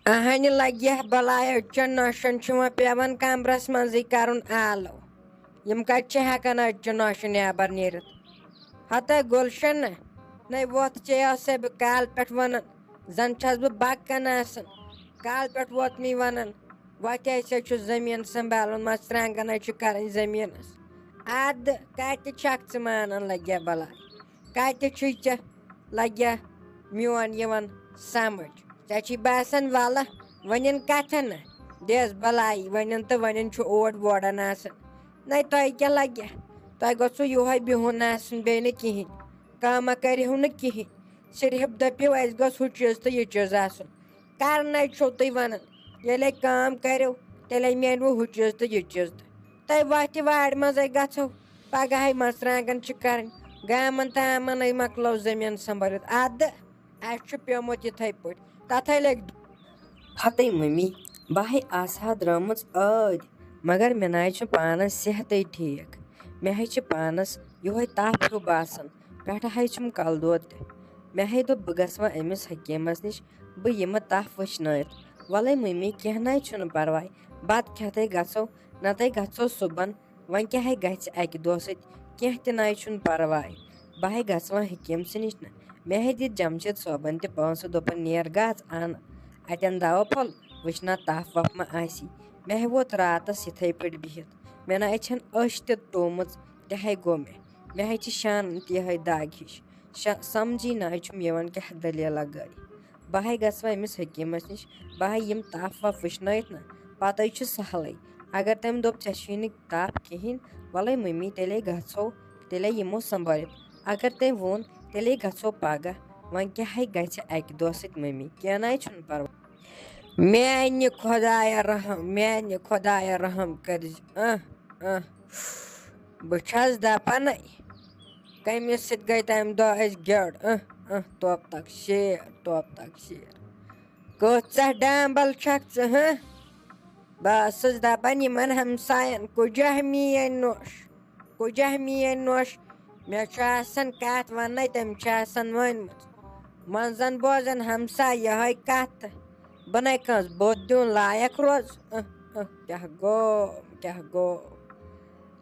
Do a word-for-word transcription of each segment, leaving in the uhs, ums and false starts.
اہنہِ لگہِ بلاے، أچھن نوشن چھُ وۄنۍ پٮ۪وان کمرس منٛزٕے کرُن آلو۔ یِم کتہِ چھِ ہٮ۪کان أچھن نوشن نٮ۪بر نیٖرِتھ؟ ہتے گُلشن، نَے وۄتھ چے آسے بہٕ کالہٕ پٮ۪ٹھ ونان، زن چھس بہٕ بکن آسان۔ کالہٕ پٮ۪ٹھ ووت مےٚ ونان، وۄتھ ہسا چھُ زٔمیٖن سنبھالُن، مرژٕوانٛگن ہے چھُ کرٕنۍ زٔمیٖنس۔ ادٕ کتہِ چھکھ ژٕ مانان لگیا بلاے؟ کتہِ چھُے ژےٚ لگیا میون یِوان سمجھ؟ ژےٚ چھی باسان ولہٕ وۄنٮ۪ن کتھن نہ دِس بلاے، وۄنٮ۪ن تہٕ وۄنٮ۪ن چھُ اوٹ ووڑان آسان۔ نَے تۄہہِ کیٛاہ لگہِ؟ تۄہہِ گوٚژھوُ یِہوے بِہُن آسُن، بیٚیہِ نہٕ کِہیٖنۍ۔ کٲمہ کٔرِو نہٕ کِہیٖنۍ، صرف دٔپِو اَسہِ گوٚژھ ہُہ چیٖز تہٕ یہِ چیٖز آسُن۔ کرنَے چھِو تُہۍ وَنان، ییٚلے کٲم کٔرِو، تیٚلے میلوٕ ہُہ چیٖز تہٕ یہِ چیٖز تہٕ۔ تۄہہِ وَتھِ وارِ منٛزَے گژھو، پگہٕے مرژٕوانٛگن چھِ کَرٕنۍ، گامَن تامَنَے مۄکلٲو زٔمیٖن سنبھٲلِتھ۔ اَدٕ اَسہِ چھُ پیومُت یِتھَے پٲٹھۍ، تَتھَے لٔگۍ۔ ہتے مٔمی، بہٕ ہے آسہٕ ہا درٛٲمٕژ ٲدۍ، مگر مےٚ نہ حظ چھُ پانَس صحتٕے ٹھیٖک۔ مےٚ حظ چھِ پانَس یِہوٚے تَپھ ہیوٗ باسان، پٮ۪ٹھٕ حظ چھُم کَلہٕ دود تہِ۔ مےٚ ہے دوٚپ، بہٕ گژھٕ وۄنۍ أمِس حکیٖمَس نِش، بہٕ یِمہٕ تَپھ وٕچھنٲوِتھ۔ وَلَے مٔمی، کینٛہہ نہ حظ چھُنہٕ پَرواے، بَتہٕ کھٮ۪تھَے گژھو، نَتہٕ گژھو صُبحن۔ وۄنۍ کیٛاہ ہے گژھِ اَکہِ دۄہ سۭتۍ؟ کینٛہہ تہِ نَے چھُنہٕ پَرواے۔ بہٕ ہے گژھٕ وۄنۍ حکیٖم سٕے نِش نہ۔ مےٚ ہے دِتۍ جمشید صٲبَن تہِ پونٛسہٕ، دوٚپُن، "نیر گژھ اَن اَتٮ۪ن دَوا پھوٚل، وٕچھ نہ تَپھ وَپھ ما آسی۔" مےٚ ہے ووت راتَس یِتھَے پٲٹھۍ بِہِتھ۔ مےٚ نَے چھَنہٕ أچھ تہِ ٹومٕژ، تہِ ہے گوٚو مےٚ۔ مےٚ ہے چھِ شانَن تہِ یِہوٚے دَگ ہِش۔ شا-، سَمجھی نَے چھُم یِوان کیٛاہ دٔلیٖلہ گٔے۔ بہٕ ہے گژھٕ وۄنۍ أمِس حکیٖمَس نِش، بہٕ ہے یِم تَپھ وَپھ وٕچھنٲیِتھ نہ، پَتَے چھُ سَہلٕے۔ اگر تٔمۍ دوٚپ، "ژےٚ چھُے نہٕ تَپھ کِہیٖنۍ، وَلَے مٔمی، تیٚلے گژھو، تیٚلے یِمو سنبھٲلِتھ۔" اگر تٔمۍ ووٚن، "تیٚلے گژھو پگاہ۔" وۄنۍ کیٛاہ ہے گژھِ اَکہِ دۄہ سۭتۍ مٔمی؟ کینٛہہ نَے چھُنہٕ پَرواے۔ میٛانہِ خۄدایہ رحم، میٛانہِ خۄدایہ رحم کٔرزِ۔ اہ، اہ۔ بہٕ چھَس دَپَنَے، کٔمِس سۭتۍ گٔے تَمہِ دۄہ اَسہِ گیٚڈ؟ اہ، اہ، توپہٕ تَک شیر، توپہٕ تَک شیر۔ کۭژاہ ڈامبل چھکھ ژٕ، ہہ؟ بہٕ ٲسٕس دپان یِمن ہمساین، کُجاہ میٲنۍ نوش، کُجاہ میٲنۍ نوش۔ مےٚ چھُ آسان کتھ وننے، تٔمۍ چھِ آسان ؤنمٕژ۔ منٛزن بوزن ہمساے یِہوٚے کتھ تہٕ بہٕ نے کٲنٛسہِ بوٚد دیُن لایق روز۔ اہ، اہ، کیٛاہ گوٚو، کیٛاہ گوٚو؟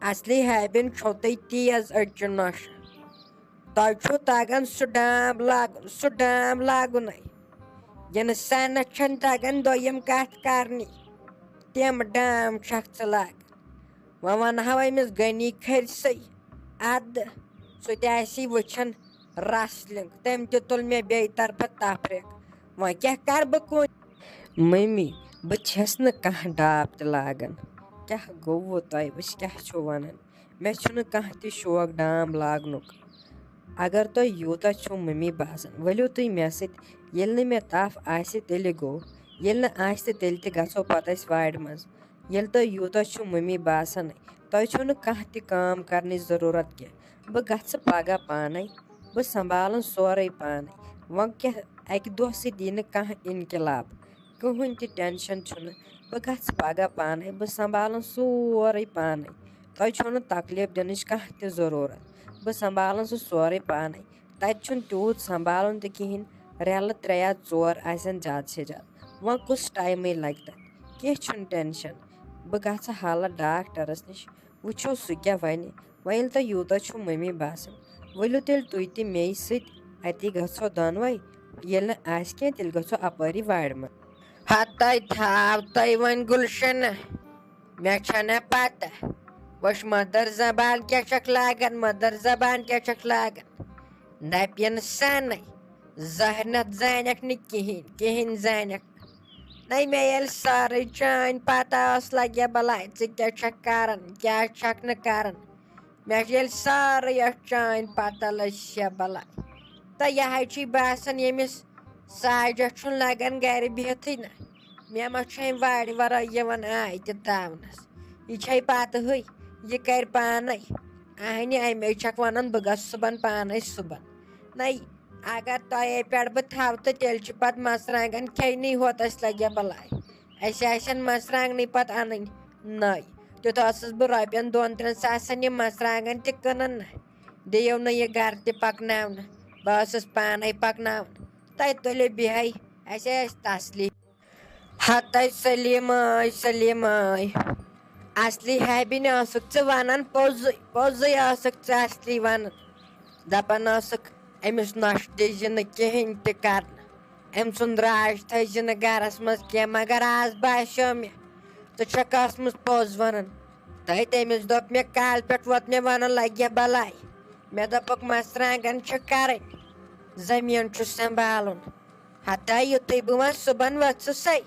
اصلی ہیبن چھو تُہۍ تیز أڑچہِ نوشہِ۔ تۄہہِ چھُو تَگان سُہ ڈام لاگُن، سُہ ڈام لاگُنَے۔ یِنہٕ سَنَس چھَنہٕ تَگان دوٚیِم کَتھ کَرنی۔ تِم ڈام چھَکھ ژٕ لاگان۔ وۄنۍ وَنہٕ ہاو أمِس غنی کھٔرۍ سٕے اَدٕ۔ سُہ تہِ آسی وٕچھان wrestling۔ تٔمۍ تہِ تُل مےٚ بیٚیہِ طرفہٕ تفریٖق۔ وۄنۍ کیٛاہ کَرٕ بہٕ کُن؟ مٔمی، بہٕ چھَس نہٕ کانٛہہ ڈاپ تہِ لاگان۔ کیٛاہ گوٚوُ تۄہہِ؟ وٕچھ کیٛاہ چھُو وَنان؟ مےٚ چھُنہٕ کانٛہہ تہِ شوق ڈام لاگنُک۔ اگر تۄہہِ یوٗتاہ چھُو مٔمی باسان، ؤلِو تُہۍ مےٚ سۭتۍ۔ ییٚلہِ نہٕ مےٚ تَپھ آسہِ، تیٚلہِ گوٚو۔ ییٚلہِ نہٕ آسہِ تہِ، تیٚلہِ تہِ گژھو پَتہٕ أسۍ وارِ منٛز۔ ییٚلہِ تۄہہِ یوٗتاہ چھُو مٔمی باسان، تۄہہِ چھُو نہٕ کانٛہہ تہِ کٲم کَرنٕچ ضروٗرت کینٛہہ۔ بہٕ گژھٕ پَگاہ پانَے، بہٕ سنبھالَن سورُے پانَے۔ وۄنۍ کیٛاہ، اَکہِ دۄہ سۭتۍ یی نہٕ کانٛہہ اِنقلاب۔ کٕہٕنۍ تہِ tension چھُنہٕ۔ بہٕ گژھٕ پگاہ پانے، بہٕ سنبھالن سورُے پانے۔ تۄہہِ چھو نہٕ تکلیف دِنٕچ کانٛہہ تہِ ضروٗرت۔ بہٕ سنبھالن سُہ سورُے پانے۔ تتہِ چھُنہٕ تیوٗت سنبھالُن تہِ کِہیٖنۍ۔ رٮ۪لہٕ ترٛےٚ یا ژور آسن زیادٕ سے زیادٕ۔ وۄنۍ کُس ٹایمٕے لگہِ تتہِ؟ کینٛہہ چھُنہٕ tension۔ بہٕ گژھٕ حالہ ڈاکٹرس نِش۔ وٕچھو سُہ کیٛاہ وَنہِ۔ وۄنۍ ییٚلہِ تۄہہِ یوٗتاہ چھُو مٔمی باسان، ؤلِو تیٚلہِ تُہۍ تہِ مے سۭتۍ، اَتی گژھو دۄنوَے۔ ییٚلہِ نہٕ آسہِ کینٛہہ، تیٚلہِ گژھو اَپٲری وارِ منٛز۔ ہَتَے تھاو تۄہہِ وۄنۍ گُلشنہ، مےٚ چھَنہ پَتہ۔ وٕچھ مٔدٕر زبان کیٛاہ چھَکھ لاگان، مٔدٕر زبان کیٛاہ چھَکھ لاگان۔ دَپہِ یِنہٕ سَنَے، زہرنَتھ زانٮ۪کھ نہٕ کِہیٖنۍ، کِہیٖنۍ زانٮ۪کھ۔ نَے مےٚ ییٚلہِ سٲرٕے چٲنۍ پَتہ ٲس، لَگہِ بَلاے ژٕ کیٛاہ چھَکھ کَران، کیٛاہ چھَکھ نہٕ کَران۔ مےٚ چھِ ییٚلہِ سٲرٕے یَتھ چٲنۍ پَتہ لٔج، شےٚ بَلاے۔ تہٕ یہِ حظ چھُے باسان، ییٚمِس ساجَس چھُنہٕ لَگان گَرِ بِہتھٕے نہ۔ مےٚ ما چھُ اَمہِ وارِ وَرٲے یِوان آے تہِ تاونَس۔ یہِ چھے پَتہٕے، یہِ کَرِ پانَے۔ اَہنہِ، اَمے چھَکھ وَنان، بہٕ گژھٕ صُبحن پانَے صُبحن۔ نَے، اگر تۄہے پٮ۪ٹھ بہٕ تھاوٕ تہٕ تیٚلہِ چھِ پَتہٕ مَرژٕوانٛگَن کھیٚنی ہوت اَسہِ لَگہِ بَلاے۔ اَسہِ آسن مَرژٕوانٛگنٕے پَتہٕ اَنٕنۍ نٔے۔ تیُتھ ٲسٕس بہٕ رۄپیَن دۄن ترٛٮ۪ن ساسَن یِم مَرژٕوانٛگَن تہِ کٕنان نہ۔ دِیِو نہٕ یہِ گَرٕ تہِ پَکناونہٕ۔ بہٕ ٲسٕس پانَے پَکناوان۔ تۄہہِ تُلِو بیٚہے، اَسے ٲسۍ تَسلی۔ ہتے سلیمے، سلیمے، اصلی ہیبی نہ ٲسٕکھ ژٕ ونان، پوٚزُے پوٚزُے ٲسٕکھ ژٕ اصلی ونان۔ دپان ٲسٕکھ، أمِس نۄشہِ دِزِ نہٕ کِہیٖنۍ تہِ کرنہٕ، أمۍ سُنٛد راج تھٲیزِ نہٕ گرس منٛز کینٛہہ، مگر آز باسیو مےٚ، ژٕ چھکھ ٲسمٕژ پوٚز ونان۔ تہٕ تٔمِس دوٚپ مےٚ، کالہِ پٮ۪ٹھ ووت مےٚ ونان، لگہِ بلاے۔ مےٚ دوٚپُکھ، مرژٕوانٛگن چھِ کرٕنۍ، زٔمیٖن چھُ سنبھالُن۔ ہتا یُتھُے بہٕ وۄنۍ صُبحن ؤژھٕسَے،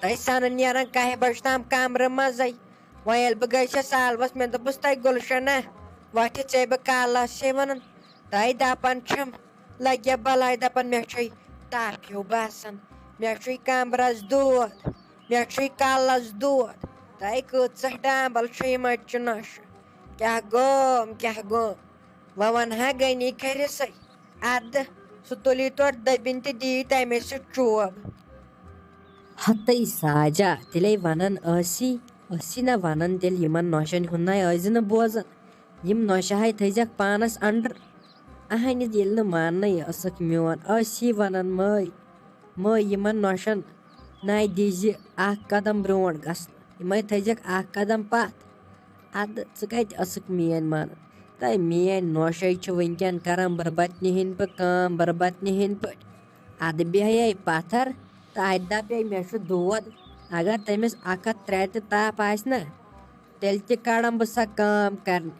تَے سَنہٕ نیران کَہہِ بَجہِ تام کَمرٕ منٛزَے۔ وۄنۍ ییٚلہِ بہٕ گٔیَس آلوَس، مےٚ دوٚپُس، تَے گُلشَنا، وۄتھِ ژے بہٕ کالَس چھے وَنان، تَے دَپان چھَم، لَگہِ بَلاے دَپان، مےٚ چھے تَپھ ہیوٗ باسان، مےٚ چھُے کَمرَس دود، مےٚ چھُے کَلَس دود۔ تَے کۭژاہ ڈامبَل چھُ یہِ مَچہِ نۄشہِ۔ کیٛاہ گوم، کیٛاہ گوم؟ وۄنۍ وَنہٕ ہا غنی کھرِسَے۔ اَدٕ سُہ تُلی تورٕ دٔبِنۍ تہٕ دِیہِ تَمے سۭتۍ چوب۔ ہَتٕے ساجا، تیٚلے وَنان ٲسی، ٲسی نہ وَنان تیٚلہِ یِمَن نۄشَن ہُنٛد نَے ٲسۍ زِ نہٕ بوزان۔ یِم نۄشہِ ہَے تھٲیزٮ۪کھ پانَس اَنڈَر۔ اَہَنہِ ییٚلہِ نہٕ ماننَے ٲسٕکھ میون، ٲسی وَنان مٲے، مٲے یِمَن نۄشَن نَے دیٖزِ اَکھ قدم برٛونٛٹھ گژھنہٕ، یِمَے تھٲیزٮ۪کھ اَکھ قدم پَتھ۔ اَدٕ ژٕ کَتہِ ٲسٕکھ میٛٲنۍ مانان؟ تہٕ میٛٲنۍ نوشے چھِ وٕنکٮ۪ن کران بربطنہِ ہِنٛدۍ پٲٹھۍ کٲم، بربطنہِ ہِنٛدۍ پٲٹھۍ۔ اَدٕ بیٚہے پَتھر تہٕ اَتہِ دَپے، مےٚ چھُ دود۔ اگر تٔمِس اَکھ ہَتھ ترٛےٚ تہِ تاپھ آسہِ نہ، تیٚلہِ تہِ کَڑَم بہٕ سۄ کٲم کرنہِ۔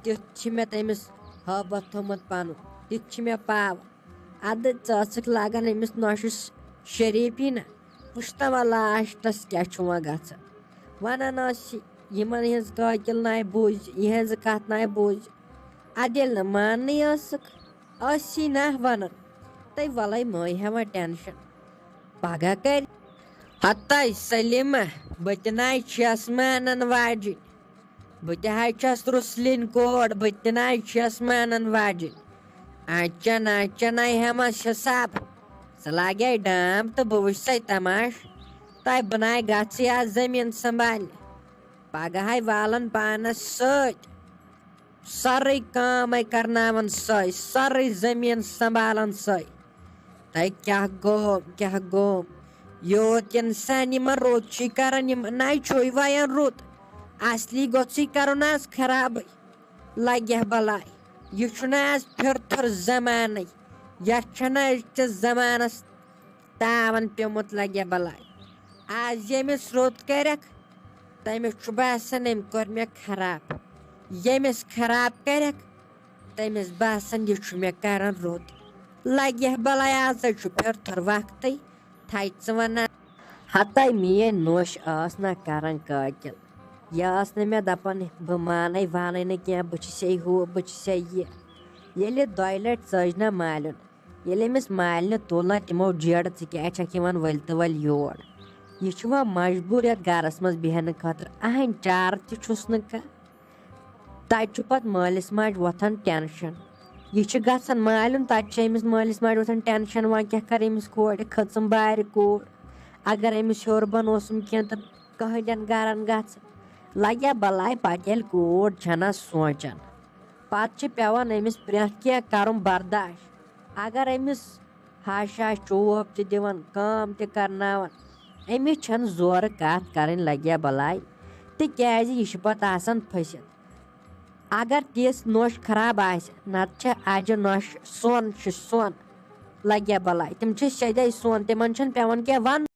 تیُتھ چھِ مےٚ تٔمِس ہٲبَتھ تھوٚمُت پَنُن، تیُتھ چھِ مےٚ پاوَر۔ اَدٕ ژٕ ٲسٕکھ لاگان أمِس نۄشہِ شریٖفی نہ؟ وٕچھتَوا لاسٹَس کیٛاہ چھُ وۄنۍ گژھان؟ وَنان ٲس یہِ، یِمَن ہِنٛز قٲتِل نَے بوٗزِ، یِہٕنٛز کَتھ نَے بوٗزِ۔ اَدٕ ییٚلہِ نہٕ ماننٕے ٲسٕکھ، ٲسی نہ وَنان، تہٕ وَلَے مٲے ہٮ۪وان ٹٮ۪نشَن۔ پَگاہ کَرِ۔ ہَتَے سلیمہ، بہٕ تہِ نَے چھَس مانان واجِنۍ۔ بہٕ تہِ حظ چھَس رُسلِنۍ کوڑ، بہٕ تہِ نَے چھَس مانان واجِنۍ۔ اَچھا نہ، اَچھا نَے ہٮ۪مَس حِساب۔ ژٕ لاگے ڈام تہٕ بہٕ وٕچھسَے تماش۔ تۄہہِ بہٕ نَے گژھٕ یا زٔمیٖن سنبھالنہِ۔ پگہے والن پانس سۭتۍ۔ سٲرٕے کٲمے کرناون سۄے، سٲرٕے زٔمیٖن سنبھالن سۄے۔ تۄہہِ کیٛاہ گوٚو، کیٛاہ گوٚو؟ یوٗت انسان یِمن رُت چھُے کران، یِم نَے چھُے وایان رُت۔ اصلی گوٚژھُے کرُن آز خرابٕے۔ لگہِ بلاے۔ یہِ چھُنہٕ آز پھِرتھُر زمانٕے۔ یتھ چھنہٕ أزکِس زمانس تاون پیوٚمُت، لگہِ بلاے۔ آز ییٚمِس رُت کرکھ، تٔمِس چھُ باسان، أمۍ کوٚر مےٚ خراب۔ ییٚمِس خراب کرکھ، تٔمِس باسان، یہِ چھُ مےٚ کران رُت۔ لگہِ بلاے، آز ہے چھُ پھِرتھُر وقتٕے۔ تھایہِ ژٕ ونان۔ ہتے میٲنۍ نوش ٲس نہ کران قٲتِل۔ یہِ ٲس نہٕ مےٚ دپان، بہٕ مانے وانے نہٕ کینٛہہ، بہٕ چھسے ہُہ، بہٕ چھسے یہِ۔ ییٚلہِ دۄیہِ لٹہِ ژٔج نہ مالیُن، ییٚلہِ أمِس مالنہِ تُل نہ تِمو جیڑٕ، ژٕ کیٛازِ چھکھ یِوان ؤلۍ تہٕ ؤلۍ یور؟ یہِ چھُ وۄنۍ مجبوٗر یتھ گرس منٛز بیہنہٕ خٲطرٕ، اہنٛدۍ چارٕ تہِ چھُس نہٕ کانٛہہ۔ تتہِ چھُ پتہٕ مٲلِس ماجہِ وۄتھان ٹینشن۔ یہِ چھُ گژھان مالیُن، تتہِ چھُ أمِس مٲلِس ماجہِ وۄتھان ٹینشن، وۄنۍ کیٛاہ کرِ أمِس کورِ، کھٔژٕم بارِ کوٗر۔ اگر أمِس ہیوٚر بۄن اوسُم کینٛہہ تہٕ کٕہٕنٛدٮ۪ن گرن گژھِ۔ لگیا بلاے پتہٕ ییٚلہِ کوٗر چھنہ سونٛچان، پتہٕ چھِ پٮ۪وان أمِس پرٛٮ۪تھ کینٛہہ کرُن برداش۔ اگر أمِس ہش ہش چوب تہِ دِوان، کٲم تہِ کرناوان، أمِس چھنہٕ زورٕ کتھ کرٕنۍ لگیا بلاے، تِکیازِ یہِ چھُ پتہٕ آسان پھٔسِتھ۔ اگر تِژھ نوٚش خراب آسہِ، نتہٕ چھِ اجہِ نۄشہِ سۄن چھُ سۄن۔ لگیا بلاے، تِم چھِ سیٚدے سۄن، تِمن چھُنہٕ پٮ۪وان کینٛہہ ونُن۔